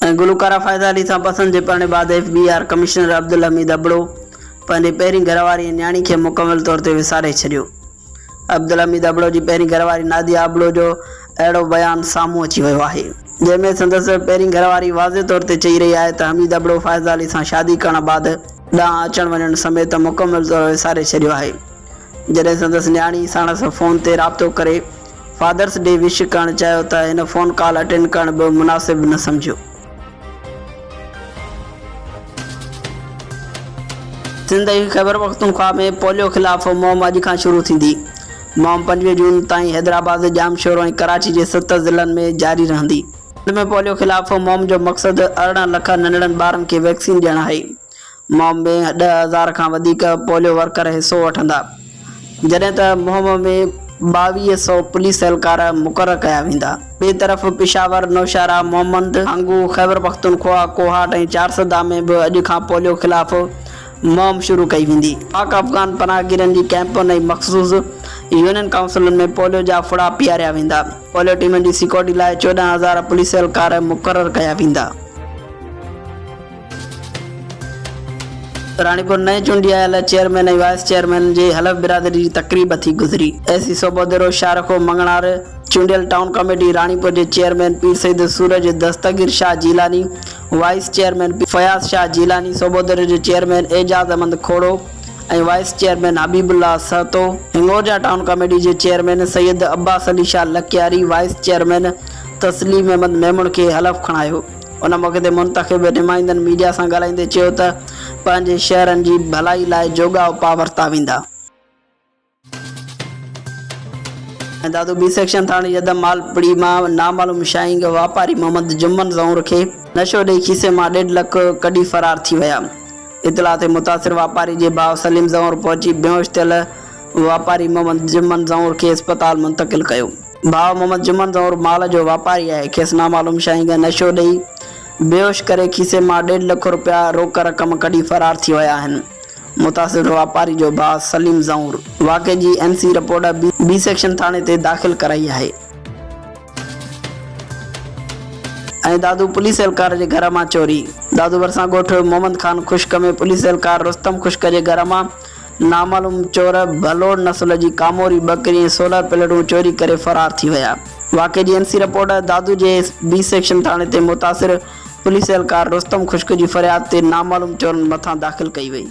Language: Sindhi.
۽ گلوڪارا فائزه علي سان پسند جي پرڻي بعد F B R commissioner Abdul Hameed Abro پنهنجي پهرين گهرواري ۽ نياڻي کي مڪمل طور تي وساري ڇڏيو. عبدالحميد ابڙو جي پهرين گهرواري ناديه ابڙو جو اهڙو بيان سامهون اچي ويو آهي، جنهن ۾ سندس پهرين گهرواري واضح طور تي چئي رهي آهي ته حميد ابڙو فائزه علي سان شادي ڪرڻ بعد ڏانهن اچڻ وڃڻ سميت مڪمل طور وساري ڇڏيو آهي. جڏهن سندس نياڻي ساڻس فون تي رابطو ڪري فادرس ڊي وش ڪرڻ چاهيو ته هن فون ڪال اٽينڊ ڪرڻ به مناسب نه سمجهيو. سنڌ ۽ خيبرپختونخوا ۾ پوليو خلاف مهم اڄ کان شروع ٿيندي. مهم 25 جون تائين حيدرآباد، ڄامشورو ۽ ڪراچي جي ست ضلعن ۾ جاري رهندي. سنڌ ۾ پوليو خلاف مهم جو مقصد 18 لک ننڍڙن ٻارن کي ويڪسين ڏيڻ آهي. مهم ۾ 10,000 کان وڌيڪ پوليو ورڪر حصو وٺندا، جڏهن ته مهم ۾ ٻاويهه سئو پوليس اهلڪار مقرر ڪيا ويندا. ٻئي طرف پشاور، نوشهره، مهمند، هنگو، خيبرپختونخوا، ڪوهاٽ ۽ چارسده ۾ به اڄ کان پوليو خلاف مهم شروع ڪئي ويندي. پاڪ افغان پناهگيرن جي ڪئمپن ۽ مخصوص يونين ڪائونسلن ۾ پوليو جا ڦڙا پياريا ويندا. پوليو ٽيمن جي سيڪيورٽي لاء 14 هزار پوليس اهلڪار مقرر ڪيا ويندا. راڻيپور نئين چونڊي آيل چيئرمين ۽ وائيس چيئرمين جي حلف برادري جي تقريب ٿي گذري. اي سي صوبوديرو شاهرخو مڱڻهار، چونڊيل ٽائون ڪميٽي راڻيپور جي چيئرمين پير سيد سورج دستگير شاهه جيلاني، وائيس چيئرمين پير فياض شاهه جيلاني، صوبوديرو جي chairman Ejaz Ahmed Khuhro ۽ vice chairman Habib Ullah Sahito, Hingorja town committee جي chairman Syed Abbas Ali Shah Lakyari, vice chairman Tasleem Ahmed Memon کي حلف کڻايو. ان موقعي تي منتخب نمائندن ميڊيا سان ڳالهائيندي چيو ته پنهنجي شهرن جي ڀلائي لاء جوڳا اپاء ورتا ويندا. ۽ دادو بي سيڪشن ٿاڻي جي حد مالپڙي مان نامعلوم شاهينگ واپاري محمد جمن زئور کي نشو ڏئي کيسي مان ڏيڍ لک ڪڍي فرار ٿي ويا. اطلاع تي متاثر واپاري جي ڀاء سليم زئور پهچي بيهوش ٿيل واپاري محمد جمن زئور کي اسپتال منتقل ڪيو. ڀاء محمد جمن زئور مال جو واپاري آهي، کيس نامعلوم شاهينگ نشو ڏئي بيهوش ڪري کيسي مان ڏيڍ لک روپيا روڪ رقم ڪڍي فرار ٿي ويا آهن. متاثر واپاري جو ڀاء سليم زئور واقعي جي N C report B section ٿاڻي تي داخل ڪرائي آهي. ۽ دادو پوليس اهلڪار جي گهر مان چوري. دادو ڀرسان ڳوٺ محمد خان خشڪ ۾ پوليس اهلڪار رستم خشڪ جي گهر مان نامعلوم چور ڀلوڙ نسل جي ڪاموري ٻڪري ۽ سولر پليٽون چوري ڪري فرار ٿي ويا. واقعي جي اين سي رپورٽ دادو جي بي سيڪشن ٿاڻي تي متاثر پوليس اهلڪار رستم خشڪ جي فرياد تي نامعلوم چورن مٿان داخل ڪئي وئي.